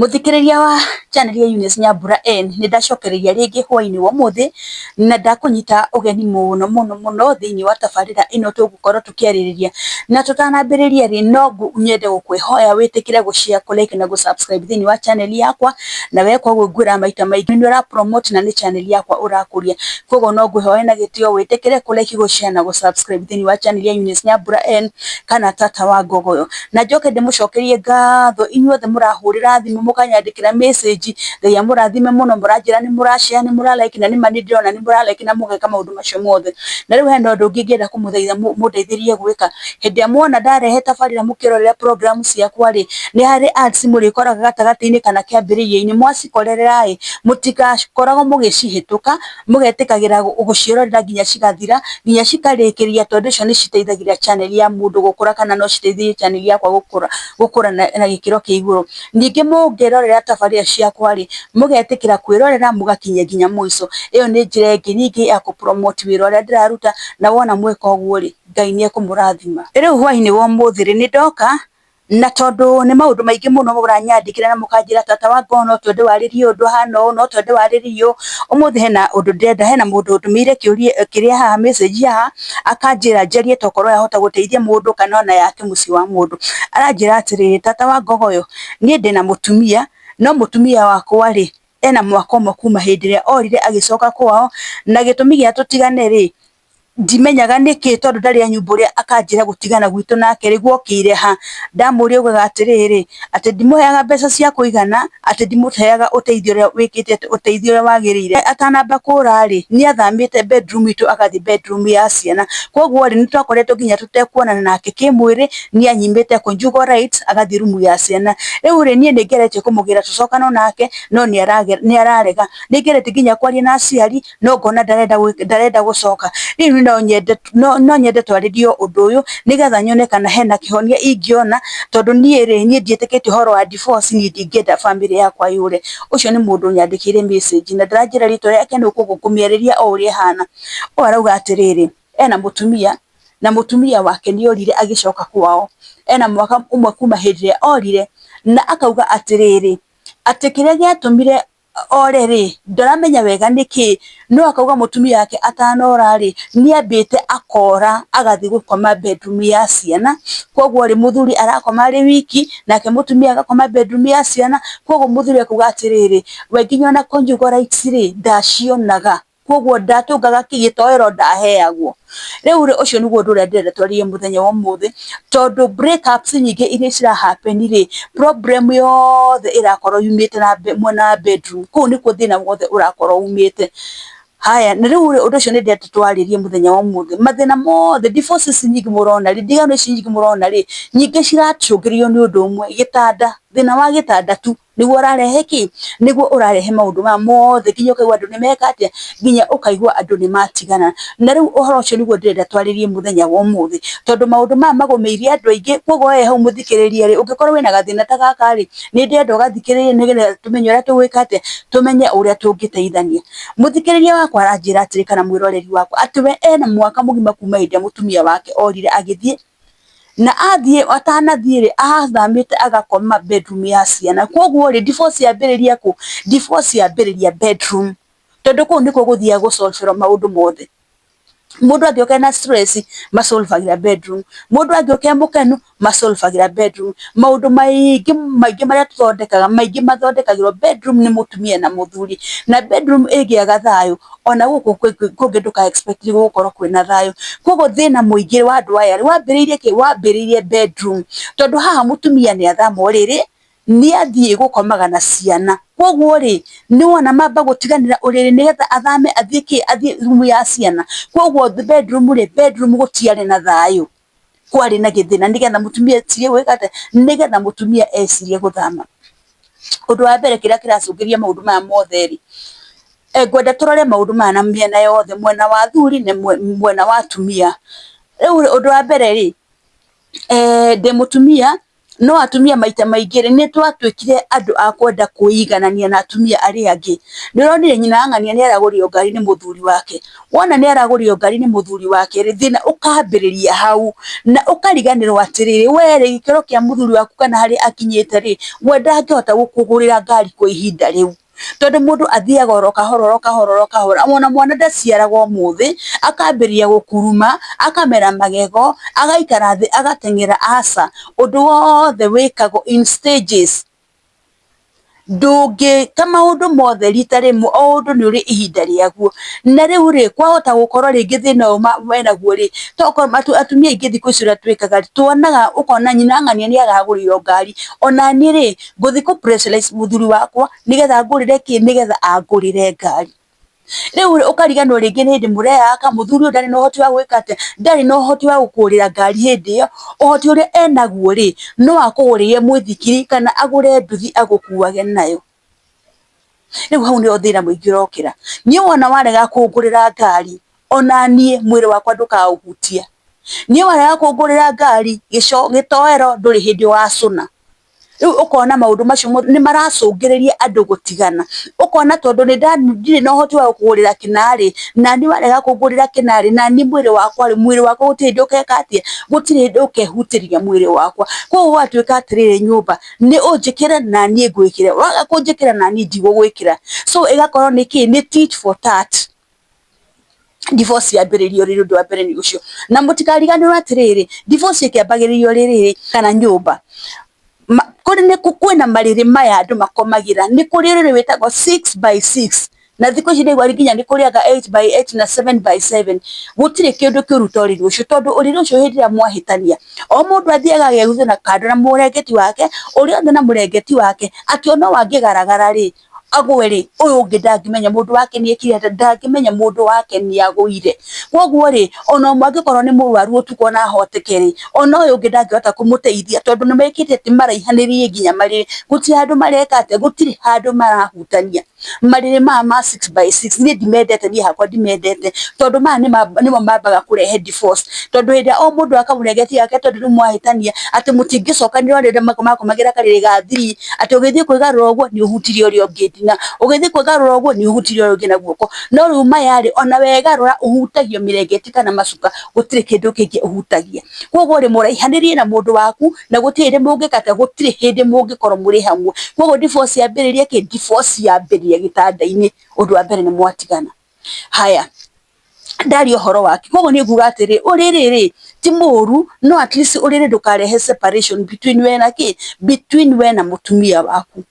Mũthikĩrĩria wa channel ya Eunice Nyambura N, nĩ ndacokereria rĩngĩ hwainĩ wa ũmũthĩ na ndakũnyita ũgeni mũno mũno mũno thĩinĩ wa tabarĩra ĩno tũgũkorwo tũkĩarĩrĩria. Na tũtanambĩrĩria rĩ, no nyende gũkwĩhoya wĩtĩkĩre gũ share, kũ like na gũ subscribe thĩinĩ wa channel yakwa, na weka ũguo ngwĩraga maita maingĩ nĩ ũra promote na nĩ channel yakwa ũrakũria. Koguo no ngwĩhoe na gĩtĩo wĩtĩkĩre kũ like, gũ share na gũ subscribe thĩinĩ wa channel ya Eunice Nyambura N kana Tata wa Ngogoyo. Na njoke ndĩmũcokerie ngatho inyuothe mũrahũrĩra thimũ mũkanyandĩkĩra message, Ngai amũrathime mũno, mũranjĩra nĩ mũra share, nĩ mũra like, na nĩma nĩ ndĩrona nĩ mũra like na mũgeka maũndũ macio mothe. Na rĩu hena ũndũ ũngĩ ingĩenda kũmũthaitha mũndeithĩrĩrie gwĩka. Hĩndĩ ĩrĩa muona ndarehe tabarĩra mũkĩrorera program ciakwa rĩ, nĩ harĩ ads mũrĩkoraga gatagatĩ-inĩ kana kĩambĩrĩria-inĩ, mwacikorerera ĩ, mũtigakoragwo mũgĩcihĩtũka, mũgetĩkagĩra gũciĩrorera nginya cigathira, nginya cikarĩkĩrĩria, tondũ icio nĩ citeithagĩrĩria channel ya mũndũ gũkũra kana no citeithĩrĩrie channel yakwa gũkũra na gĩkĩro kĩa igũrũ. Ningĩ mũngĩrorera tabarĩra ciakwa rĩ, mũgetĩkĩra kwĩrorera mũgakinyia nginya mũico. Ĩyo nĩ njĩra ĩngĩ ningĩ ya kũ promote wĩra ũrĩa ndĩraruta, na wona mweka ũguo rĩ, Ngai nĩ ekũmũrathima. Rĩu hwainĩ wa ũmũthĩ rĩ, nĩ ndoka na tondũ nĩ maũndũ maingĩ mũno mũranyandĩkĩra na mũkanjĩra tata wa ngoo no twende warĩrie ũndũ hana ũũ, no twende warĩrie ũũ. Ũmũthĩ hena ũndũ ndĩrenda, hena mũndũ ũndũmĩire kĩũria kĩrĩa haha, message haha, akanjĩra njarie tokorwo yahota gũteithia mũndũ kana ona yake mũciĩ wa mũndũ. Aranjĩra atĩrĩrĩ, tata wa Ngogoyo, niĩ ndĩna mũtumia, no mũtumia wakwa rĩ, ena mwaka ũmwe kuma hĩndĩ ĩrĩa orire agĩcoka kwao, na gĩtũmi gĩa tũtigane rĩ, ndimenyaga nĩkĩ tondũ ndarĩ anyumbũrĩa akanjĩra gũtigana gwitũ nake rĩ gwokĩire ha. Ndamũria augaga atĩrĩrĩ, atĩ ndimũheaga mbeca cia kũigana, atĩ ndimũheaga ũteithio ũrĩa wĩkĩte, ũteithio ũrĩa wagĩrĩire. Atanamba kũra rĩ, nĩ athamĩte bedroom itũ agathiĩ bedroom ya ciana. Koguo rĩ, nĩ twakoretwo nginya tũtekuonana nake kĩmwĩrĩ, nĩ anyimĩte conjugal rights agathiĩ rumu ya ciana. Rĩu rĩ, niĩ nĩ ngeretie kũmũgĩra tũcokane nake, no nĩ ararega. Nĩ ngeretie nginya kwaria na aciari, no ngona ndarenda gũcoka. Rĩu no nyende twarĩrie ũndũ ũyũ nĩgetha nyone kana hena kĩhonia ingĩona, tondũ niĩ rĩ, niĩ ndiĩtĩkĩtie ũhoro wa divorce, niĩ ndingĩenda bamĩrĩ yakwa yũre. Ũcio nĩ mũndũ ũnyandĩkĩire message na ndaranjĩra rĩtwa rĩake nũ, koguo ngũmĩarĩria o ũrĩa ĩhana. Ũyũ arauga atĩrĩrĩ, ena mũtumia na mũtumia wake nĩ orire agĩcoka kwao. Ena mwaka ũmwe kuma hĩndĩ ĩrĩa orire, na akauga atĩrĩrĩ, atĩ kĩrĩa gĩatũmire ore rĩ, ndaramenya wega nĩkĩ, no akauga mũtumia wake atanora rĩ, nĩ ambĩte akora agathiĩ gũkoma bedroom ya ciana. Koguo rĩ, mũthuri arakoma arĩ wiki, nake mũtumia agakoma bedroom ya ciana. Koguo mũthuri akauga atĩrĩrĩ, we nginya ona conjugal rights rĩ, ndacionaga, koguo ndatũngaga gĩtoero ndaheagwo. Rĩu rĩ, ũcio nĩguo ũndũ ũrĩa ndĩrenda twarĩrie mũthenya wa ũmũthĩ, tondũ breakups nyingĩ iria cira happen rĩ, problem yothe ĩrakorwo yumĩte na mwena wa bedroom. Kũu nĩkuo thĩna wothe ũrakorwo umĩte. Haya, na rĩu rĩ, ũndũ ũcio nĩ ndĩrenda twarĩrie mũthenya wa ũmũthĩ. Mathĩna mothe, divorces nyingĩ mũrona rĩ, ndigano ici nyingĩ mũrona rĩ, nyingĩ ciracũngĩrĩrio nĩ ũndũ ũmwe, gĩtanda. Thĩna wa gĩtanda tu nĩguo ũrarehe kĩ, nĩguo ũrarehe maũndũ maya mothe, nginya ũkaigua andũ nĩ meka atĩa, nginya ũkaigua andũ nĩ matigana. Na rĩu ũhoro ũcio nĩguo ndĩrenda twarĩrie mũthenya wa ũmũthĩ, tondũ maũndũ maya magũmĩire andũ aingĩ. Koguo we hau mũthikĩrĩria rĩ, ũngĩkorwo wĩna gathĩna ta gaka rĩ, nĩ ndĩrenda ũgathikĩrĩrie nĩgetha tũmenye ũrĩa tũgwĩka atĩa, tũmenye ũrĩa tũngĩteithania. Mũthikĩrĩria wakwa aranjĩra atĩrĩ, kana mwĩroreri wakwa, atĩ we ena mwaka mũgima kuma hĩndĩ ĩrĩa mũtumia wake orire agĩthiĩ, na athiĩ, atanathiĩ rĩ, athamĩte agakoma bedroom ya ciana. Koguo rĩ, divorce yambĩrĩria kũ? Divorce yambĩrĩria bedroom, tondũ kũu nĩkuo gũthiaga gũsolverwo maũndũ mothe. Mũndũ angĩũka ena stress, masolvagĩra bedroom. Mũndũ angĩũka e mũkenu, masolvagĩra bedroom. Maũndũ maingĩ maingĩ marĩa tũthondekaga, maingĩ mathondekagĩrwo bedroom nĩ mũtumia na mũthuri. Na bedroom ĩngĩaga thayũ, ona gũkũ kũngĩ ndũka expect gũgũkorwo kwĩna thayũ. Koguo thĩna mũingĩ wa andũ aya rĩ, wambĩrĩirie kĩ? Wambĩrĩirie bedroom, tondũ haha mũtumia nĩ athama ũrĩrĩ, nĩ athiĩ gũkomaga na ciana. Koguo rĩ, nĩ wona mamba gũtiganĩra ũrĩrĩ nĩgetha athame athiĩ kĩ, athiĩ rumu ya ciana. Koguo bedroom rĩ, bedroom gũtiarĩ na thayũ, kwarĩ na gĩthĩna, nĩgetha mũtumia ecirie gwĩka atĩa, nĩgetha mũtumia ecirie gũthama. Ũndũ wa mbere kĩrĩa kĩracũngĩrĩria maũndũ maya mothe rĩ, ngwenda tũrore maũndũ maya na mĩena yothe, mwena wa athuri na mwena wa atumia. Rĩu rĩ, ũndũ wa mbere rĩ, ndĩ mũtumia No atumia maita maingĩ rĩ, nĩ twatuĩkire andũ a kwenda kwĩiganania na atumia arĩa angĩ. Nĩ ũronire nyina wa ng'ania nĩ aragũrĩrwo ngari nĩ mũthuri wake. Wona nĩ aragũrĩrwo ngari nĩ mũthuri wake rĩ, thĩna ũkambĩrĩria hau na ũkariganĩrwo atĩrĩrĩ, we rĩ, gĩkĩro kĩa mũthuri waku kana harĩa akinyĩte rĩ, we ndangĩhota gũkũgũrĩra ngari kwa ihinda rĩu. Tondũ mũndũ athiaga oro kahora oro kahora oro kahora, ona mwana ndaciaragwo ũmũthĩ, akambĩrĩria gũkuruma, akamera magego, agaikara thĩ agateng'era, aca. Ũndũ wothe wĩkagwo in stages. Ndũngĩka maũndũ mothe rita rĩmwe, o ũndũ nĩ ũrĩ ihinda rĩaguo. Na rĩu rĩ, kwahota gũkorwo rĩngĩ thĩna ũyũ menaguo rĩ, tokorwo atumia aingĩ thikũ ici ũrĩa twĩkaga rĩ, tuonaga ũkona nyina ng'ania nĩ aragũrĩrwo ngari, ona niĩ rĩ, ngũthiĩ kũ pressurize mũthuri wakwa nĩgetha angũrĩre kĩ, nĩgetha angũrĩre ngari. Rĩu ũkariganĩrwo rĩngĩ nĩ hĩndĩ mũreyaka, mũthuri ũyũ ndarĩ na ũhoti wa gwĩka atĩa, ndarĩ na ũhoti wa gũkũgũrĩra ngari hĩndĩ ĩyo, ũhoti ũrĩa enaguo rĩ, no akũgũrĩre mũithikiri kana agũre nduthi agũkuage nayo. Rĩu hau nĩho thĩna mũingĩ ũrokĩra. Niĩ wona warega kũngũrĩra ngari, ona niĩ mwĩrĩ wakwa ndũkaũhutia. Niĩ warega kũngũrĩra ngari, gĩtoero ndũrĩ hĩndĩ ũgacũna. Rĩu ũkona maũndũ macio nĩ maracũngĩrĩria andũ gũtigana. Ũkona tondũ ndirĩ na ũhoti wa gũkũgũrĩra kĩna rĩ, nani warega kũngũrĩra kĩna rĩ, nani mwĩrĩ wakwa rĩ, mwĩrĩ wakwa gũtirĩ hĩndĩ ũgeka atĩa, gũtirĩ hĩndĩ ũkehutĩria mwĩrĩ wakwa. Koguo gũgatuĩka atĩrĩrĩ nyũmba, nĩ ũnjĩkĩre na niĩ ngwĩkĩre, waga kũnjĩkĩra na niĩ ndigũgwĩkĩra. So ĩgakorwo nĩ kĩ, nĩ tit for tat. Divorce yambĩrĩrio rĩrĩ, ũndũ wa mbere nĩ ũcio. Na mũtikariganĩrwo atĩrĩrĩ, divorce ĩkĩambagĩrĩrio rĩrĩ, kana nyũmba, kũrĩ kwĩna marĩrĩ maya andũ makomagĩra. Nĩ kũrĩ ũrĩrĩ wĩtagwo 6 by 6, na thikũ ici ndaigua nginya nĩ kũrĩ anga 8 by 8 na 7 by 7. Gũtirĩ kĩndũ kĩũru ta ũrĩrĩ ũcio, tondũ ũrĩrĩ ũcio hĩndĩ ĩrĩa mwahĩtania, o mũndũ athiaga ageguthana kando na mũrengeti wake, ũrĩa othe na mũrengeti wake, atĩ ona ũyũ angĩgaragara rĩ, agwe rĩ, ũyũ ũngĩ ndangĩmenya mũndũ wake nĩ ekire atĩa, ndangĩmenya mũndũ wake nĩ agũire. Koguo rĩ, ona ũmwe angĩkorwo nĩ mũrwaru ũtukũ ona ahoteke rĩ, ona ũyũ ũngĩ ndangĩhota kũmũteithia, tondũ nĩ mekĩte atĩ maraihanĩrĩirie nginya marĩrĩ, gũtirĩ handũ mareka atĩa, gũtirĩ handũ marahutania. Marĩrĩ maya ma 6 by 6 niĩ ndimendete, niĩ hakwa ndimendete, tondũ maya nĩmo mambaga kũrehe divorce. Tondũ hĩndĩ ĩrĩa o mũndũ akamũrengeti gake, tondũ rĩu mwahĩtania atĩ mũtingĩcokanĩrĩra rĩrĩa makomagĩra karĩrĩ ga three, atĩ ũgĩthiĩ kwĩgarũra ũguo nĩ ũhutirie ũrĩa ũngĩ nginya, ũgĩthiĩ kwĩgarũra ũguo nĩ ũhutirie ũrĩa ũngĩ na guoko. No rĩu maya rĩ, ona wegarũra ũhutagio mĩrengeti kana macuka, gũtirĩ kĩndũ kĩngĩ ũhutagia. Koguo rĩ, mũraihanĩrĩrie na mũndũ waku na gũtirĩ hĩndĩ mũngĩka atĩa, gũtirĩ hĩndĩ mũngĩkorwo mũrĩ hamwe. Koguo divorce yambĩrĩria kĩ? Divorce yambĩrĩria gĩtanda-inĩ, ũndũ wa mbere nĩ mwatigana. Haya, ndaria ũhoro wake. Koguo niĩ nguga atĩrĩ, ũrĩrĩ rĩ ti mũru, no at least ũrĩrĩ ndũkarehe separation between we na kĩ, between we na mũtumia waku.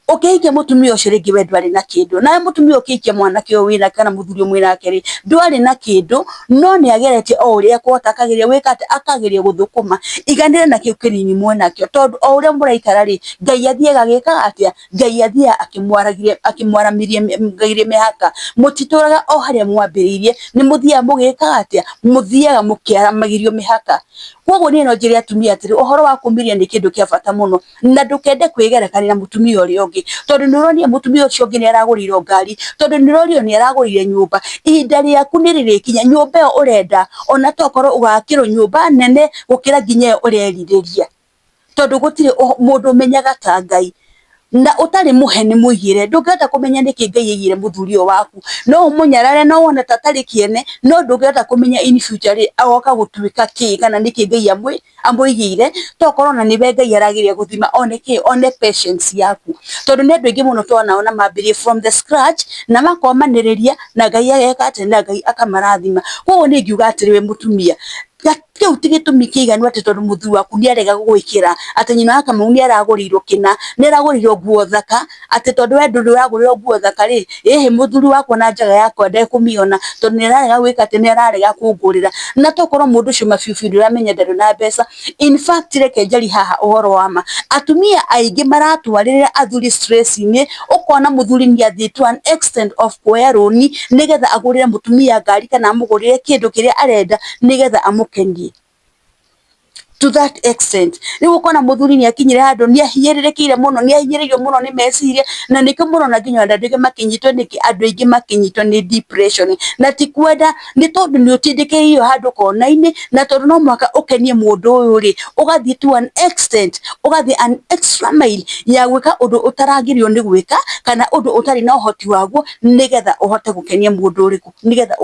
Ũkĩhikia mũtumia ũcio rĩngĩ we ndwarĩ na kĩndũ, nawe mũtumia ũkĩhikia mwanake ũyũ wĩnake kana mũthuri ũyũ mwĩnake rĩ, ndwarĩ na kĩndũ, no nĩ ageretie o ũrĩa ekũhota, akageria gwĩka atĩa, akageria gũthũkũma. Iganĩra na kĩu kĩnini mwenakĩo, tondũ o ũrĩa mũraikara rĩ, Ngai athiaga agĩkaga atĩa, Ngai athiaga akĩmwaramĩria mĩhaka. Mũtitũraga o harĩa mwambĩrĩirie, nĩ mũthiaga mũgĩkaga atĩa, mũthiaga mũkĩaramagĩrio mĩhaka. Koguo niĩ no njĩre atumia atĩrĩ, ũhoro wa kũmĩria nĩ kĩndũ kĩa bata mũno, na ndũkende kwĩgerekania na mũtumia ũrĩa ũngĩ, tondũ nĩ ũronire mũtumia ũcio ũngĩ nĩ aragũrĩirwo ngari, tondũ nĩ ũronire nĩ aragũrire nyũmba. Ihinda rĩaku nĩ rĩrĩkinya, nyũmba ĩyo ũrenda ona tokorwo ũgakĩrwo nyũmba nene gũkĩra nginya ĩyo ũrerirĩria, tondũ gũtirĩ mũndũ ũmenyaga ta Ngai. Na ũtarĩ mũhe nĩ mũigĩre, ndũngĩhota kũmenya nĩkĩ Ngai aigĩire mũthuri ũyũ waku. No ũmũnyarare, no wone ta atarĩ kĩene, no ndũngĩhota kũmenya in future rĩ, agoka gũtuĩka kĩ, kana nĩkĩ Ngai amũigĩire. Tokorwo ona nĩwe Ngai arageria gũthima one kĩ, one patience yaku. Tondũ nĩ andũ aingĩ mũno twanao na mambĩrĩrie from the scratch na makomanĩrĩria na Ngai ageka atĩa, na Ngai akamarathima. Koguo niĩ ingiuga atĩrĩ, wĩ mũtumia, kĩu ti gĩtũmi kĩiganu atĩ tondũ mũthuri waku nĩ arega gũgwĩkĩra, atĩ nyina wa Kamau nĩ aragũrĩirwo kĩna, nĩ aragũrĩirwo nguo thaka, atĩ tondũ we ndũrĩ ũragũrĩrwo nguo thaka rĩ, ĩhĩ mũthuri wakwa na njaga yakwa ndekũmĩona, tondũ nĩ ararega gwĩka atĩ, nĩ ararega kũngũrĩra. Na tokorwo mũndũ ũcio ma biũ biũ ndũramenya ndarĩ na mbeca. In fact, reke njarie haha ũhoro wa ma, atumia aingĩ maratwarĩrĩra athuri stress-inĩ, ũkona mũthuri nĩ athiĩ to an extent of kuoya rũni nĩgetha agũrĩre mũtumia ngari kana amũgũrĩre kĩndũ kĩrĩa arenda nĩgetha amũkenie. To that extent, rĩu ũkona mũthuri nĩ akinyire handũ nĩ ahinyĩrĩrĩkĩire mũno, nĩ ahinyĩrĩirio mũno nĩ meciria, na nĩkĩo mũrona nginya andũ aingĩ makĩnyitwo nĩkĩ, andũ aingĩ makĩnyitwo nĩ depression. Na ti kwenda, nĩ tondũ nĩ ũtindĩkĩrĩirio handũ kona-inĩ, na tondũ no mũhaka ũkenie mũndũ ũyũ rĩ, ũgathiĩ to an extent, ũgathiĩ an extra mile ya gwĩka ũndũ ũtaragĩrĩirwo nĩ gwĩka, kana ũndũ ũtarĩ na ũhoti waguo, nĩgetha ũhote gũkenia mũndũ ũrĩkũ, nĩgetha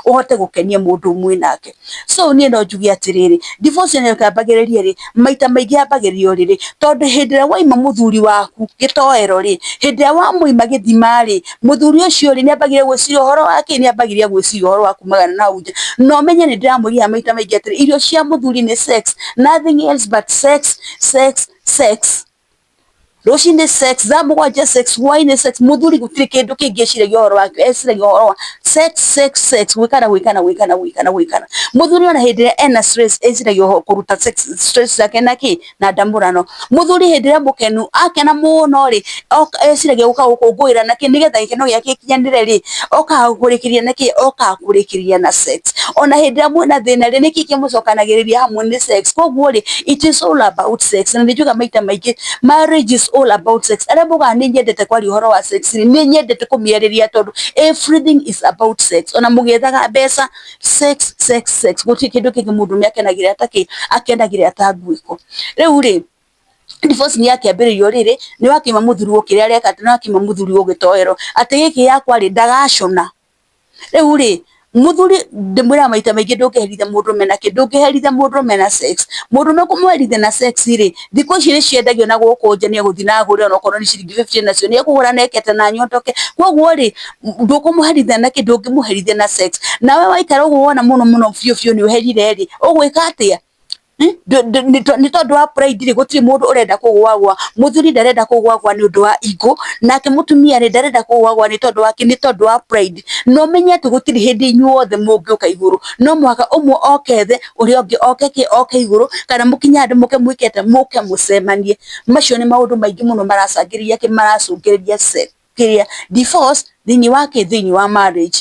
ũhote gũkenia mũndũ mwĩ nake. So niĩ no njuge atĩrĩrĩ, divorce ĩno ĩkambagĩrĩria rĩ, maita maingĩ yambagĩrĩria rĩrĩ, tondũ hĩndĩ ĩrĩa waima mũthuri waku gĩtoero rĩ, hĩndĩ ĩrĩa wamũima gĩthima rĩ, mũthuri ũcio rĩ, nĩambagĩrĩria gwĩciria ũhoro wa kĩ, nĩambagĩrĩria gwĩciria ũhoro wa kumagara na hau nja. Na ũmenye nĩ ndĩramwĩrire maita maingĩ atĩrĩ, irio cia mũthuri nĩ sex, nothing else but sex, sex, sex. Rũcinĩ sex, thaa 7 sex, hwainĩ sex. Mũthuri gũtirĩ kĩndũ kĩngĩ eciragia ũhoro wake, eciragia ũhoro wa sex, sex, sex, gwĩkana, gwĩkana, gwĩkana, gwĩkana, gwĩkana. Mũthuri ona hĩndĩ ĩrĩa ena stress eciragia ũhoro kũruta sex stress yake na kĩ, na ndamũrano. Mũthuri hĩndĩ ĩrĩa mũkenu, akena mũno rĩ, eciragia gũka gũkũngũĩra na kĩ, nĩgetha gĩkeno gĩake gĩkinyanĩre rĩ, okaga kũrĩkĩria na kĩ, okaga kũrĩkĩria na sex. Ona hĩndĩ ĩrĩa mwĩna thĩna rĩ, nĩkĩ kĩmũcokanagĩrĩria hamwe nĩ sex. Koguo rĩ, it is all about sex. Na nĩ njugaga maita maingĩ, marriage is all about sex. Arĩa maugaga nĩ nyendete kwaria ũhoro wa sex rĩ, nĩ nyendete kũmĩarĩria tondũ everything is about sex. Ona mũgĩethaga mbeca, sex, sex, sex. Gũtirĩ kĩndũ kĩngĩ mũndũ akenagĩrĩra ta kĩ, akenagĩrĩra ta nguĩko. Rĩu rĩ, divorce nĩ yakĩambĩrĩrio rĩrĩ, nĩ wakĩima mũthuri kĩrĩa areka, nĩ wakĩima mũthuri gĩtoero, atĩ gĩkĩ yakwa rĩ, ndagacũna. Rĩu rĩ, mũthuri ndĩmwĩraga maita maingĩ, ndũngĩherithia mũndũrũme na kĩ, ndũngĩherithia mũndũrũme na sex. Mũndũrũme kũmũherithia na sex rĩ, thikũ ici nĩ ciendagio na gũkũ nja, nĩ egũthiĩ na agũre onokorwo nĩ ciringi 50 nacio nĩ ekũgũra na ekete na nyotoke. Koguo rĩ, ndũkũmũherithia na kĩ, ndũngĩmũherithia na sex. Nawe waikara ũguo wona mũno mũno biũ biũ nĩ ũherire rĩ, ũgwĩka atĩa? Nĩ tondũ wa pride rĩ, gũtirĩ mũndũ ũrenda kũgũagũa. Mũthuri ndarenda kũgũagũa nĩ ũndũ wa ego, nake mũtumia rĩ, ndarenda kũgũagũa nĩ tondũ wa kĩ, nĩ tondũ wa pride. Na ũmenye atĩ gũtirĩ hĩndĩ inyuothe mũngĩũka igũrũ, no mũhaka ũmwe oke thĩ, ũrĩa ũngĩ oke kĩ, oke igũrũ, kana mũkinye handũ mũke mwĩke atĩa, mũke mũcemanie. Macio nĩ maũndũ maingĩ mũno maracangĩrĩria kĩ, maracũngĩrĩria kĩrĩa divorce thĩinĩ wa kĩ, thĩinĩ wa marriage.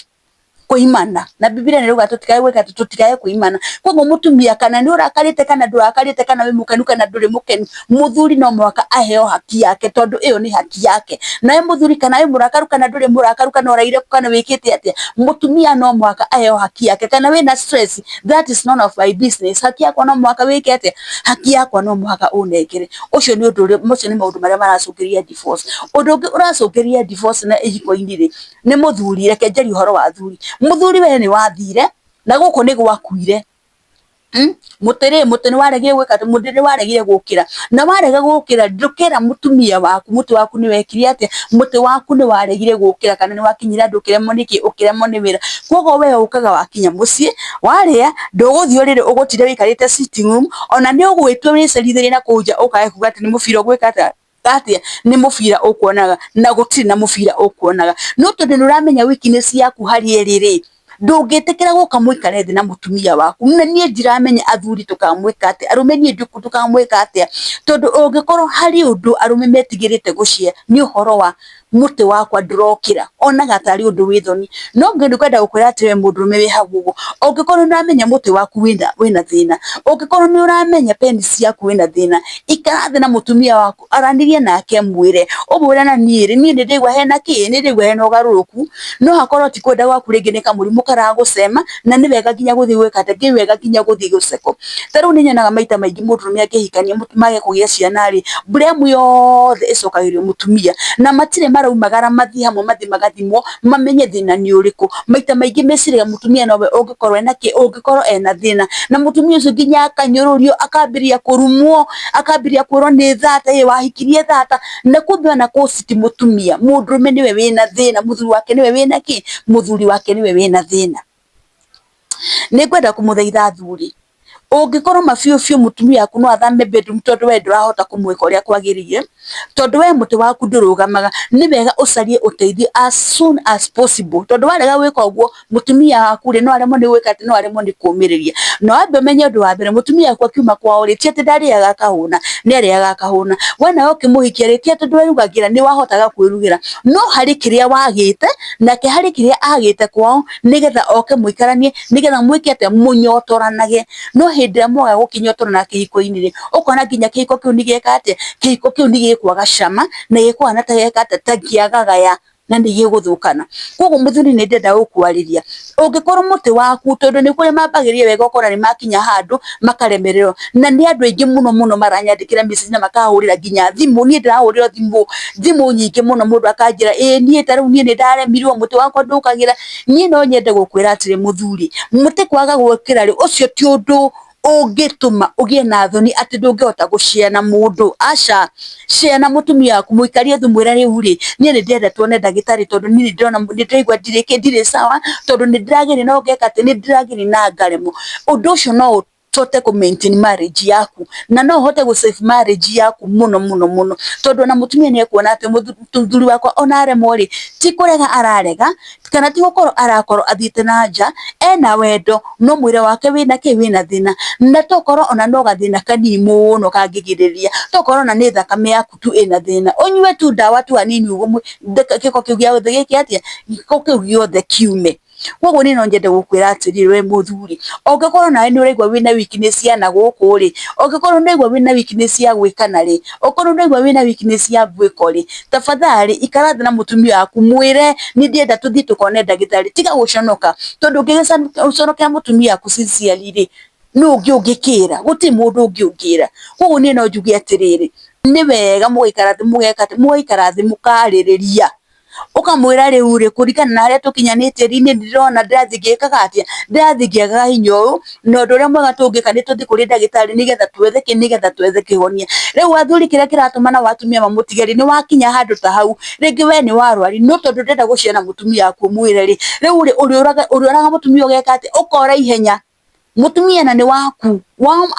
Kũimana, na Bibilia nĩ ĩrauga tũtikae gwĩka atĩ, tũtikae kũimana. Koguo mũtumia, kana nĩ ũrakarĩte kana ndũrakarĩte, kana wĩ mũkenu kana ndũrĩ mũkenu, mũthuri no mũhaka aheo haki yake, tondũ ĩyo nĩ haki yake. Nawe mũthuri, kana wĩ mũrakaru kana ndũrĩ mũrakaru, kana ũraire kana wĩkĩte atĩa, mũtumia no mũhaka aheo haki yake. Kana wĩna stress, that is none of my business. Haki yakwa no mũhaka wĩke atĩa, haki yakwa no mũhaka ũnengere. Ũcio nĩ ũndũ ũrĩa, macio nĩ maũndũ marĩa maracũngĩrĩria divorce. Ũndũ ũngĩ ũracũngĩrĩria divorce na ihiko-inĩ rĩ, nĩ mũthuri. Reke njarie ũhoro wa athuri. Mũthuri, we nĩ wathire na gũkũ nĩ gwakuire. Mũtĩ rĩ, mũtĩ nĩ waregire gwĩka atĩ, mũtĩ nĩ waregire gũkĩra, na warega gũkĩra, ndũkera mũtumia waku mũtĩ waku nĩ wekire atĩa, mũtĩ waku nĩ waregire gũkĩra, kana nĩ wakinyire andũ ũkĩremwo nĩkĩ, ũkĩremwo nĩ wĩra. Koguo we ũkaga wakinya mũciĩ, warĩa, ndũgũthiĩ ũrĩrĩ, ũgũtinda wĩikarĩte sitting room, ona nĩ ũgwĩtua wĩcerithĩrie na kũu nja, ũkage kuga atĩ nĩ mũbira ũgwĩka atĩa, atĩa, nĩ mũbira ũkuonaga, na gũtirĩ na mũbira ũkuonaga. No tondũ nĩ ũramenya weakness yaku harĩa ĩrĩ rĩ, ndũngĩtĩkĩra gũka mũikare thĩ na mũtumia waku. Na niĩ ndiramenya athuri tũkamwĩka atĩa, arũme niĩ tũkamwĩka atĩa, tondũ ũngĩkorwo harĩ ũndũ arũme metigĩrĩte gũcia, nĩ ũhoro wa mũtĩ wakwa ndũrokĩra, onaga tarĩ ũndũ wĩ thoni. No ngwenda gũkwĩra atĩrĩ, mũndũrũme wĩ hau ũguo, ũngĩkorwo nĩ ũramenya mũtĩ waku wĩna thĩna, ũngĩkorwo nĩ ũramenya penis yaku wĩna thĩna, ikara thĩ na mũtumia waku, aranĩria nake, mwĩre, ũmwĩre, na niĩ rĩ, niĩ nĩ ndĩraigua hena kĩ, nĩ ndĩraigua hena ũgarũrũku. No hakorwo ti kwenda gwaku, rĩngĩ nĩ kamũrimũ karagũcema, na nĩ wega nginya gũthiĩ gwĩka atĩa, nĩ wega nginya gũthiĩ gũcekwo. Ta rĩu nĩ nyonaga maita maingĩ mũndũrũme angĩhikania mage kũgĩa ciana rĩ, blame yothe ĩcokagĩrio mũtumia, na matirĩ maraumagara mathiĩ hamwe, mathiĩ magathimwo mamenye thĩna nĩ ũrĩkũ. Maita maingĩ meciragia mũtumia nowe ũngĩkorwo ena kĩ, ũngĩkorwo ena thĩna, na mũtumia ũcio nginya akanyũrũrio, akambĩrĩria kũrumwo, akambĩrĩria kwĩrwo nĩ thata, ĩ wahikirie thata, na kumbe ona kũci ti mũtumia, mũndũrũme nĩwe wĩna thĩna, mũthuri wake nĩwe wĩna kĩ, mũthuri wake nĩwe wĩna thĩna. Nĩ ngwenda kũmũthaitha athuri, ũngĩkorwo ma biũ biũ mũtumia waku no athame bedroom tondũ we ndũrahota kũmwĩka ũrĩa kwagĩrĩire, tondũ we mũtĩ waku ndũrũgamaga, nĩ wega ũcarie ũteithio as soon as possible, tondũ warega gwĩka ũguo, mũtumia waku rĩ, no aremwo nĩ gwĩka atĩ, no aremwo nĩ kũmĩrĩria. Na wambe ũmenye ũndũ wa mbere, mũtumia waku akiuma kwao rĩ, ti atĩ ndarĩaga akahũna, nĩ arĩaga akahũna. We nawe ũkĩmũhikia rĩ, ti atĩ ndwerugagĩra, nĩ wahotaga kwĩrugĩra, no harĩ kĩrĩa wagĩte nake harĩ kĩrĩa agĩte kwao, nĩgetha oke mũikaranie, nĩgetha mwĩke atĩa, mũnyotoranage. No hĩndĩ ĩrĩa mwaga gũkĩnyotorana kĩhiko-inĩ rĩ, ũkona nginya kĩhiko kĩu nĩ gĩeka atĩa, kĩhiko kĩu nĩ gĩkwaga cama na gĩkũhana ta gĩeka atĩa, ta kĩagagaya na nĩ gĩgũthũkana. Koguo mũthuri nĩ ndĩrenda gũkwarĩria, ũngĩkorwo mũtĩ waku, tondũ nĩ kũrĩ mambagĩrĩria wega ũkona nĩ makinya handũ makaremererwo, na nĩ andũ aingĩ mũno mũno maranyandĩkĩra message na makahũrĩra nginya thimũ. Niĩ ndĩrahũrĩrwo thimũ, thimũ nyingĩ mũno, mũndũ akanjĩra ĩĩ niĩ ta rĩu niĩ nĩ ndaremirwo, mũtĩ wakwa ndũkagĩra. Niĩ no nyende gũkwĩra atĩrĩ mũthuri, mũtĩ kwaga gũkĩra rĩ, ũcio ti ũndũ ũngĩtũma ũgĩe na thoni atĩ ndũngĩhota gũshare na mũndũ. Aca, share na mũtumia waku, mũikarie thĩ ũmwĩre rĩu rĩ, niĩ nĩ ndĩrenda tuone ndagĩtarĩ tondũ niĩ nĩ ndĩrona nĩ ndĩraigua ndirĩ kĩ, ndirĩ sawa, tondũ nĩ ndĩrageria no ngeka atĩ, nĩ ndĩrageria na ngaremwo. Ũndũ ũcio no ũhote kũ maintain marriage yaku, na no ũhote gũ save marriage yaku mũno mũno mũno, tondũ ona mũtumia nĩ ekuona atĩ mũthuri wakwa ona aremwo rĩ, ti kũrega ararega, kana ti gũkorwo arakorwo athiĩte na nja, ena wendo, no mwĩrĩ wake wĩna kĩ, wĩna thĩna. Na tokorwo ona no gathĩna kanini mũno kangĩgirĩrĩria, tokorwo ona nĩ thakame yaku tu ĩna thĩna, ũnyue tu ndawa tu hanini ũguo gĩko kĩu gĩothe gĩke atĩa, gĩko kĩu gĩothe kiume. Koguo niĩ no nyende gũkwĩra atĩrĩrĩ we mũthuri, ũngĩkorwo nawe nĩ ũraigua wĩna weakness ya na gũkũ rĩ, ũngĩkorwo nĩ ũraigua wĩna weakness ya gwĩkana rĩ, ũkorwo nĩ ũraigua wĩna weakness ya mwĩko rĩ, tafadhali ikara thĩ na mũtumia waku mwĩre nĩ ndĩrenda tũthiĩ tũkone ndagĩtarĩ, tiga gũconoka, tondũ ũngĩgĩconokera mũtumia waku sincerely rĩ, nũ ũngĩ ũngĩkĩra? Gũtirĩ mũndũ ũngĩ ũngĩra. Koguo niĩ no njuge atĩrĩrĩ, nĩ wega mũgaikara thĩ mũgeka atĩ, mũgaikara thĩ mũkarĩrĩria, ũkamwĩra rĩu rĩ, kũringana na harĩa tũkinyanĩtie rĩ, niĩ ndĩrona ndĩrathiĩ ngĩkaga atĩa, ndĩrathiĩ ngĩagaga hinya ũyũ, na ũndũ ũrĩa mwega tũngĩka nĩ tũthiĩ kũrĩ ndagĩtarĩ nĩgetha twethe kĩ, nĩgetha twethe kĩhonia. Rĩu athuri kĩrĩa kĩratũma nao atumia mamũtige rĩ, nĩ wakinya handũ ta hau, rĩngĩ we nĩ warwari, no tondũ ndũrenda gũshare na mũtumia waku ũmwĩre rĩ, rĩu rĩ, ũrĩũraga mũtumia ũgeka atĩa, ũkora ihenya. Mũtumia na nĩ waku,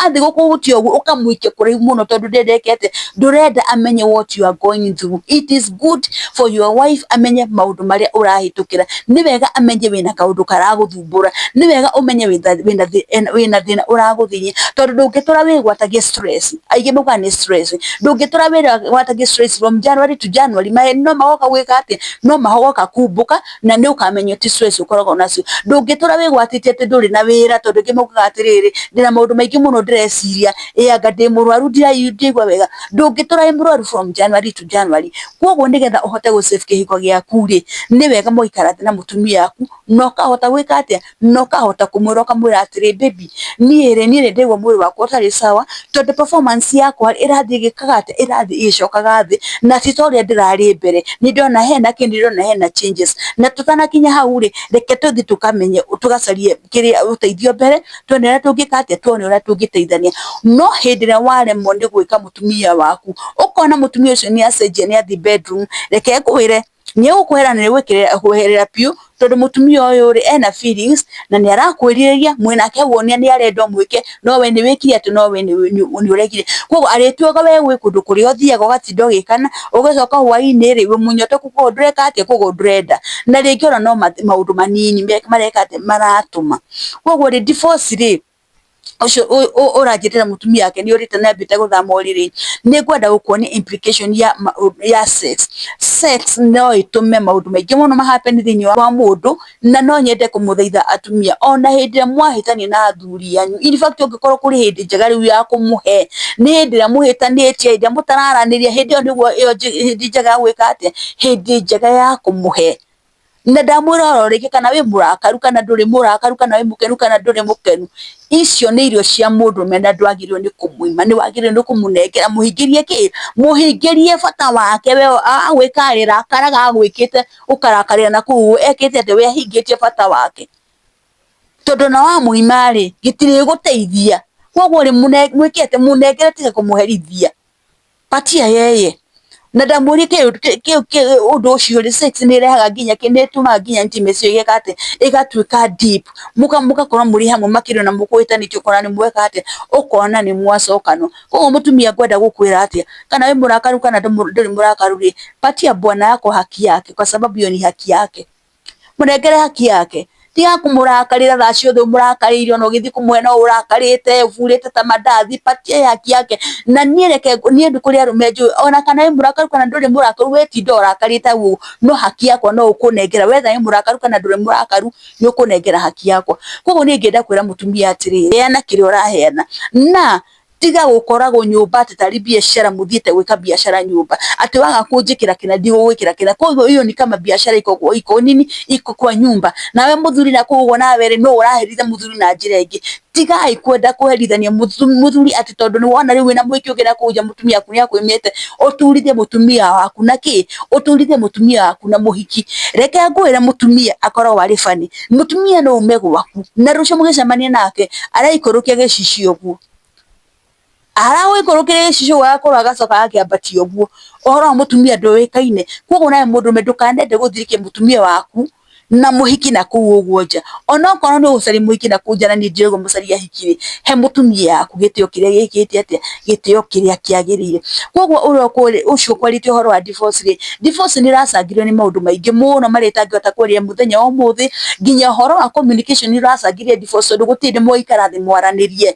athiĩ gũkũhutia ũguo ũkamũikia kũraihu mũno tondũ ndũrenda eke atĩa, ndũrenda amenye what you are going through. It is good for your wife amenye maũndũ marĩa ũrahĩtũkĩra. Nĩ wega amenye wĩna kaũndũ karagũthumbũra, nĩ wega ũmenye wĩna thĩna ũragũthĩnia, tondũ ndũngĩtũra wĩgwatagie stress. Aingĩ maugaga nĩ stress. Ndũngĩtũra wĩgwatagie stress from January to January, maheni no magoka gwĩka atĩa, no magoka kumbũka, na nĩ ũkamenya ti stress ũkoragwo nacio. Ndũngĩtũra wĩgwatĩtie atĩ ndũrĩ na wĩra, tondũ angĩ maugaga atĩrĩrĩ, ndĩna maũndũ maingĩ mũno ndĩreciria, ĩ anga ndĩ mũrwaru ndiraigua wega. Ndũngĩtũra wĩ mũrwaru from January to January. Koguo nĩgetha ũhote gũ save kĩhiko gĩaku rĩ, nĩ wega mũgaikara thĩ na mũtumia waku, na ũkahota gwĩka atĩa, na ũkahota kũmwĩra ũkamwĩra atĩrĩ, baby, niĩ rĩ, niĩ nĩ ndĩraigua mwĩrĩ wakwa ũtarĩ sawa, tondũ performance yakwa ĩrathiĩ ĩgĩkaga atĩa, ĩrathiĩ ĩgĩcokaga thĩ, na ti ta ũrĩa ndĩrarĩ mbere. Nĩ ndĩrona hena kĩ, nĩ ndĩrona hena changes. Na tũtanakinya hau rĩ, reke tũthiĩ tũkamenye, tũgacarie kĩrĩa ũteithio mbere, tuone ũrĩa tũngĩka atĩa, tuone ũrĩa tũngĩteithania. No hĩndĩ ĩrĩa waremwo nĩ gwĩka mũtumia waku, ũkona mũtumia ũcio nĩ acenjia, nĩ athiĩ bedroom, reke ngwĩre, nĩ egũkwehera na nĩ egũkweherera biũ, tondũ mũtumia ũyũ rĩ, ena feelings, na nĩ arakwĩrirĩria, mwĩnake wonia nĩ arenda ũmwĩke, no we nĩ wĩkire atĩ, no we nĩ ũregire. Koguo arĩtuaga we gwĩ kũndũ kũrĩa ũthiaga ũgatinda ũgĩkana, ũgacoka hwainĩ rĩ, wĩ mũnyotoku koguo ndũreka atĩa, koguo ndũrenda. Na rĩngĩ ona no maũndũ manini mareka atĩa, maratũma. Koguo rĩ, divorce rĩ, ũcio ũranjĩrĩra mũtumia wake nĩ ũrĩte na ambĩte gũthama ũrĩrĩ, nĩ ngwenda gũkuonia implication ya sex. Sex no ĩtũme maũndũ maingĩ mũno ma happen thĩinĩ wa mũndũ, na no nyende kũmũthaitha atumia, ona hĩndĩ ĩrĩa mwahĩtania na athuri anyu, in fact ũngĩkorwo kũrĩ hĩndĩ njega rĩu ya kũmũhe, nĩ hĩndĩ ĩrĩa mũhĩtanĩtie, hĩndĩ ĩrĩa mũtararanĩria, hĩndĩ ĩyo nĩguo ĩyo hĩndĩ njega ya gwĩka atĩa, hĩndĩ njega ya kũmũhe. Na ndamwĩra oro rĩngĩ, kana wĩ mũrakaru kana ndũrĩ mũrakaru, kana wĩ mũkenu kana ndũrĩ mũkenu, icio nĩ irio cia mũndũrũme na ndwagĩrĩirwo nĩ kũmũima, nĩ wagĩrĩirwo nĩ kũmũnengera, mũhingĩrie kĩ, mũhingĩrie bata wake. We agwĩka rĩ, rakaraga agwĩkĩte ũkarakarĩra na kũu ekĩte atĩa, we ahingĩtie bata wake. Tondũ ona wamũima rĩ, gĩtirĩgũteithia. Koguo rĩ, mwĩke atĩa, mũnengere tiga kũmũherithia. Patia yeye. Na ndamwĩrire ũndũ ũcio rĩ, sex nĩ ĩrehaga nginya nĩ ĩtũmaga nginya intimacy ĩyo ĩgeka atĩa, ĩgatuĩka deep. Mũgakorwo mũrĩ hamwe makĩria ona mũkũhĩtanĩtie ũkona nĩ mweka atĩa, ũkona nĩ mwacokanwo. Koguo mũtumia ngwenda gũkwĩra atĩa, kana wĩ mũrakaru kana ndũrĩ mũrakaru rĩ, patia bwana yako haki yake, kwa sababu hiyo ni haki yake. Mũnengere haki yake. Tiga kũmũrakarĩra thaa ciothe ũmũrakarĩire, ona ũgĩthiĩ kũmũhe no ũrakarĩte, ũburĩte ta mandathi, patia haki yake. Na niĩ reke niĩ nĩ kũrĩ arũme njũĩ, ona kana wĩ mũrakaru kana ndũrĩ mũrakaru, we tinda ũrakarĩte ũguo, no haki yakwa no ũkũnengera, whether wĩ mũrakaru kana ndũrĩ mũrakaru, nĩ ũkũnengera haki yakwa. Koguo niĩ ingĩenda kwĩra mũtumia atĩrĩrĩ, heana kĩrĩa ũraheana, na tiga gũkoragwo nyũmba atĩ tarĩ biacara mũthiĩte gwĩka biacara nyũmba, atĩ waga kũnjĩkĩra kĩna ndigũgwĩkĩra kĩna. Koguo hiyo ni kama biashara iko iko nini iko kwa nyumba. Nawe mũthuri na kũu ũguo nawe rĩ, no ũraherithia mũthuri na njĩra ĩngĩ. Tigai kwenda kũherithania mũthuri atĩ tondũ nĩ wona rĩu wĩna mũhiki ũngĩ na kũu nja mũtumia waku nĩ akwĩmĩte, ũturithie mũtumia waku na kĩ? Ũturithie mũtumia waku na mũhiki. Reke ngwĩre mũtumia akoragwo arĩ funny. Mũtumia no ume gwaku na rũciũ mũgĩcemania nake araikũrũkia gĩcicio ũguo, aragũikũrũkĩria gĩcicio ũguo agakorwo agacoka agakĩambatia ũguo. Ũhoro wa mũtumia ndũĩkaine. Koguo nawe mũndũrũme ndũkanende gũthirĩkia mũtumia waku na mũhiki na kũu ũguo nja. Onokorwo nĩ ũgũcaria mũhiki na kũu nja na niĩ ndĩrauga mũcarie ahiki rĩ, he mũtumia waku gĩtĩo kĩrĩa gĩkĩte atĩa, gĩtĩo kĩrĩa kĩagĩrĩire. Koguo ũrĩa ũcio ũkwarĩtie ũhoro wa divorce rĩ, divorce nĩ ĩracangĩrio nĩ maũndũ maingĩ mũno marĩa itangĩhota kwaria mũthenya wa ũmũthĩ, nginya ũhoro wa communication nĩ ũracangĩria divorce tondũ gũtirĩ hĩndĩ mũgaikara thĩ mwaranĩrie.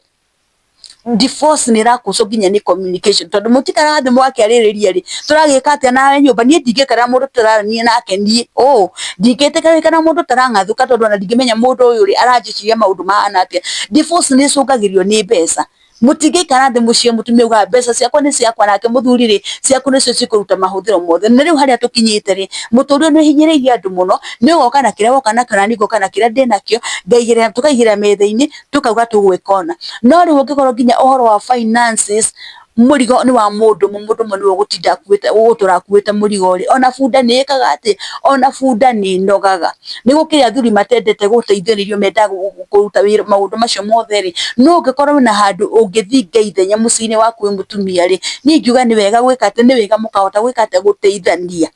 Divorce nĩ ĩrakuswo nginya nĩ communication, tondũ mũtikaraga thĩ mũgakĩarĩrĩria rĩ, tũragĩka atĩa nawe nyũmba. Niĩ ndingĩikara na mũndũ tũtararania nake niĩ, ũ ndingĩtĩkĩra gũikara na mũndũ ũtarang'athũka, tondũ ona ndingĩmenya mũndũ ũyũ rĩ aranjĩciria maũndũ mahana atĩa. Divorce nĩ ĩcũngagĩrĩrio nĩ mbeca. Mũtingĩikara thĩ mũciĩ mũtumia augaga mbeca ciakwa nĩ ciakwa, nake mũthuri rĩ, ciaku nĩcio cikũruta mahũthĩro mothe. Na rĩu harĩa tũkinyĩte rĩ, mũtũrĩre nĩ ũhinyĩrĩirie andũ mũno, nĩ ũgoka na kĩrĩa woka nakĩo, na niĩ ngoka na kĩrĩa ndĩnakĩo, ngaigĩrĩra, tũkaigĩrĩra metha-inĩ, tũkauga tũgwĩka ũna. No rĩu ũngĩkorwo nginya ũhoro wa finances, mũrigo nĩ wa mũndũ ũmwe, mũndũ ũmwe nĩwe ũgũtinda akuĩte, ũgũtũra akuĩte mũrigo rĩ, ona bunda nĩ ĩkaga atĩ, ona bunda nĩ ĩnogaga. Nĩ gũkĩrĩ athuri matendete gũteithĩrĩrio, mendaga kũruta wĩra maũndũ macio mothe rĩ, no ũngĩkorwo wĩna handũ ũngĩthinga ithenya mũciĩ-inĩ waku wĩ mũtumia rĩ, niĩ ingiuga nĩ wega gwĩka atĩ, nĩ wega mũkahota gwĩka atĩ, gũteithania.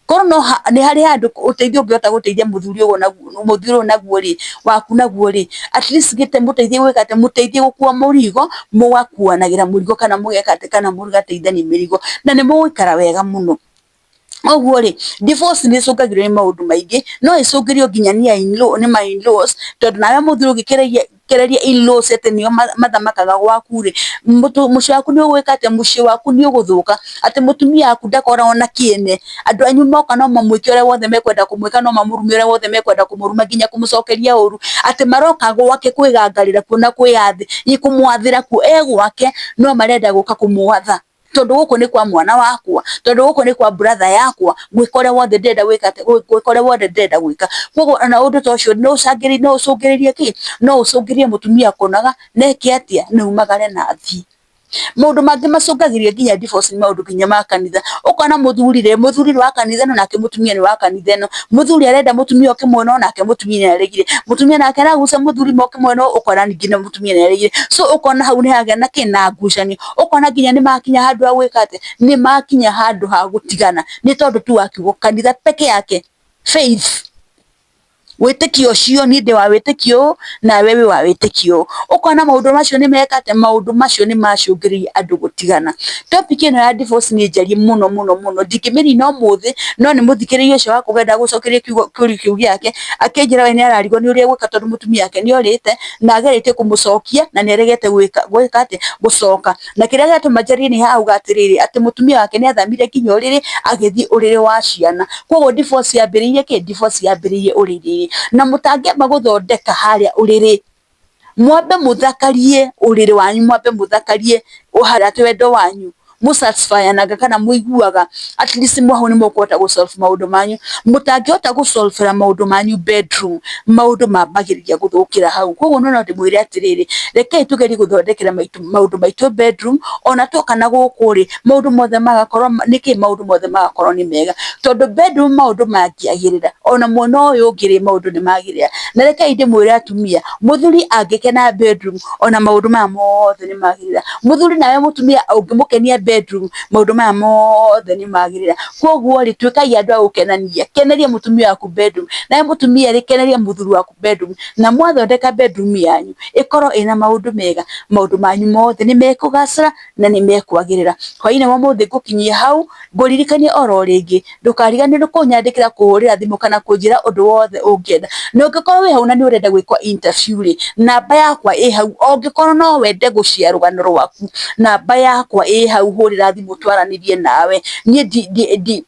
Korwo no nĩ harĩ handũ ũteithio ũngĩhota gũteithia mũthuri ũyũ naguo, mũthuri ũyũ naguo rĩ, waku naguo rĩ, at least gĩte mũteithie gwĩka atĩ, mũteithie gũkua mũrigo, mũgakuanagĩra mũrigo kana mũgeka atĩ, kana mũgateithania mĩrigo, na nĩ mũgũikara wega mũno. Ũguo rĩ, divorce nĩ ĩcũngagĩrĩrio nĩ maũndũ maingĩ, no ĩcũngĩrĩrio nginya nĩ in-law, nĩ ma in-laws, tondũ nawe mũthuri ũngĩkĩreria in-laws atĩ nĩo mathamakaga gwaku rĩ, mũciĩ waku nĩ ũgwĩka atĩa, mũciĩ waku nĩ ũgũthũka, atĩ mũtumia waku ndakoragwo na kĩene, andũ anyu moka no mamwĩke ũrĩa wothe mekwenda kũmwĩka, no mamũrume ũrĩa wothe mekwenda kũmũruma, nginya kũmũcokeria ũru, atĩ maroka gwake kwĩgangarĩra kuo na kũmwathĩra kuo, e gwake no marenda gũka kũmwatha, tondũ gũkũ nĩ kwa mwana wakwa, tondũ gũkũ nĩ kwa brother yakwa, gwĩka ũrĩa wothe ndĩrenda gwĩka, gwĩka ũrĩa wothe ndĩrenda gwĩka. Koguo ona ũndũ ta ũcio no ũcũngĩrĩrie kĩ? No ũcũngĩrĩrie mũtumia kũnoga na eke atĩa, na aumagare na athiĩ. Maũndũ mangĩ macũngagĩrĩria nginya divorce nĩ maũndũ nginya ma kanitha. Ũkona mũthuri rĩ, mũthuri nĩ wa kanitha ĩno nake mũtumia nĩ wa kanitha ĩno. Mũthuri arenda mũtumia oke mwena ũyũ nake mũtumia nĩ aregire. Mũtumia nake aragucia mũthuri moke mwena ũyũ, ũkona ningĩ na mũtumia nĩ aregire. So ũkona hau nĩ hagĩa na kĩ? Na ngucanio. Ũkona nginya nĩ makinya handũ ha gwĩka atĩa? Nĩ makinya handũ ha gũtigana nĩ tondũ tu wa kiugo kanitha peke yake, faith, wĩtĩkio ũcio, niĩ ndĩ wa wĩtĩkio ũyũ nawe wĩ wa wĩtĩkio ũyũ. Ũkona maũndũ macio nĩ meka atĩa? Maũndũ macio nĩ macũngĩrĩirie andũ gũtigana. Topic ĩno ya divorce nĩ njarie mũno mũno mũno, ndingĩmĩnina ũmũthĩ, no nĩ mũthikĩrĩria ũcio wakwa ũrenda gũcokeria kĩũria kĩu gĩake, akĩnjĩra we nĩ ararigwo nĩ ũrĩa egwĩka tondũ mũtumia wake nĩ orĩte, na ageretie kũmũcokia na nĩ aregete gwĩka atĩa, gũcoka. Na kĩrĩa gĩatũma njarie nĩ auga atĩrĩrĩ, atĩ mũtumia wake nĩ athamire nginya ũrĩrĩ, agĩthiĩ ũrĩrĩ wa ciana. Koguo divorce yambĩrĩirie kĩ? Divorce yambĩrĩirie ũrĩrĩ. Na mũtangĩamba gũthondeka harĩa ũrĩrĩ, mwambe mũthakarie ũrĩrĩ wanyu, mwambe mũthakarie atĩ wendo wanyu, mũsatisfyanaga kana mũiguaga at least hau nĩ mũkũhota gũ solve maũndũ manyu. Mũtangĩhota gũ solve maũndũ manyu bedroom, maũndũ mambagĩrĩria gũthũkĩra hau. Koguo no ndĩmwĩre atĩrĩrĩ, rekei tũgerie gũthondekera maũndũ maitũ bedroom, ona tuoka na gũkũ rĩ, maũndũ mothe magakorwo nĩkĩ, maũndũ mothe magakorwo nĩ mega. Tondũ bedroom maũndũ mangĩagĩrĩra, ona mwena ũyũ ũngĩ rĩ, maũndũ nĩ magĩrĩra. Na rekei ndĩmwĩre atumia, mũthuri angĩkena bedroom, ona maũndũ maya mothe nĩ magĩrĩra. Mũthuri nawe mũtumia ũngĩmũkenia bedroom, maũndũ maya mothe nĩ magĩrĩra. Koguo rĩ, tuĩkai andũ a gũkenania, keneria mũtumia waku bedroom, nawe mũtumia rĩ, keneria mũthuri waku bedroom, na mwathondeka bedroom yanyu ĩkorwo ĩna maũndũ mega, maũndũ manyu mothe nĩ mekũgacĩra na nĩ mekwagĩrĩra. Hwainĩ wa ũmũthĩ ngũkinyia hau, ngũririkanie oro rĩngĩ, ndũkariganĩrwo kũnyandĩkĩra, kũhũrĩra thimũ kana kũnjĩra ũndũ wothe ũngĩenda. Na ũngĩkorwo wĩ hau na nĩ ũrenda gwĩkwo interview rĩ, namba yakwa ĩ hau, ũngĩkorwo no wende gũshare rũgano rwaku, namba yakwa ĩ hau, hũrĩra thimũ twaranĩrie nawe. Niĩ ndi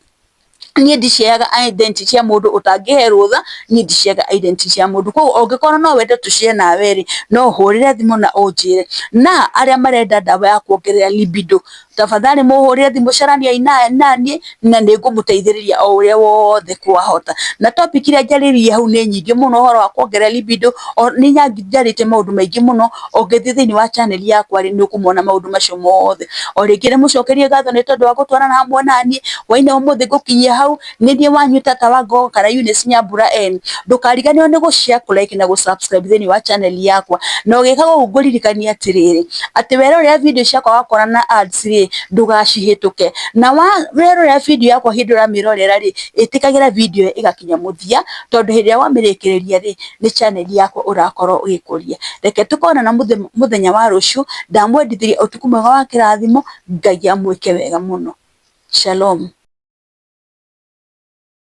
niĩ ndiciaga identity cia mũndũ ũtangĩhe rũtha, niĩ ndiciaga identity cia mũndũ. Koguo ũngĩkorwo no wende tũshare nawe rĩ, no ũhũrĩre thimũ na ũnjĩre. Na arĩa marenda ndawa ya kuongerera libido, tafadhali mũhũrĩre thimũ caraniai naniĩ na nĩ ngũmũteithĩrĩria o ũrĩa wothe kwahota. Na topic iria njarĩrĩirie hau nĩ nyingĩ mũno ũhoro wa kuongerera libido, nĩ njarĩtie maũndũ maingĩ mũno, ũngĩthiĩ thĩinĩ wa channel yakwa rĩ, nĩ ũkũmona maũndũ macio mothe. O rĩngĩ nĩmũcokerie ngatho nĩ tondũ wa gũtwarana hamwe naniĩ, hwainĩ wa ũmũthĩ ngũkinyia hau, nĩ niĩ wanyu tata wa Ngogo kana Eunice Nyambura N. Ndũkariganĩrwo nĩ gũ share, kũ like na gũ subscribe thĩinĩ wa channel yakwa. Na ũgĩka ũguo ngũririkanie atĩrĩrĩ, atĩ werorera video ciakwa wakora na ads rĩ, ndũgacihĩtũke. Na werorera video yakwa hĩndĩ ũramĩrorera rĩ, ĩtĩkagĩra video ĩyo ĩgakinya mũthia, tondũ hĩndĩ ĩrĩa wamĩrĩkĩrĩria rĩ, nĩ channel yakwa ũrakorwo ũgĩkũria. Reke tũkonana mũthenya wa rũciũ, ndamwendithĩria ũtukũ mwega wa kĩrathimo, Ngai amwĩke wega mũno. Shalom.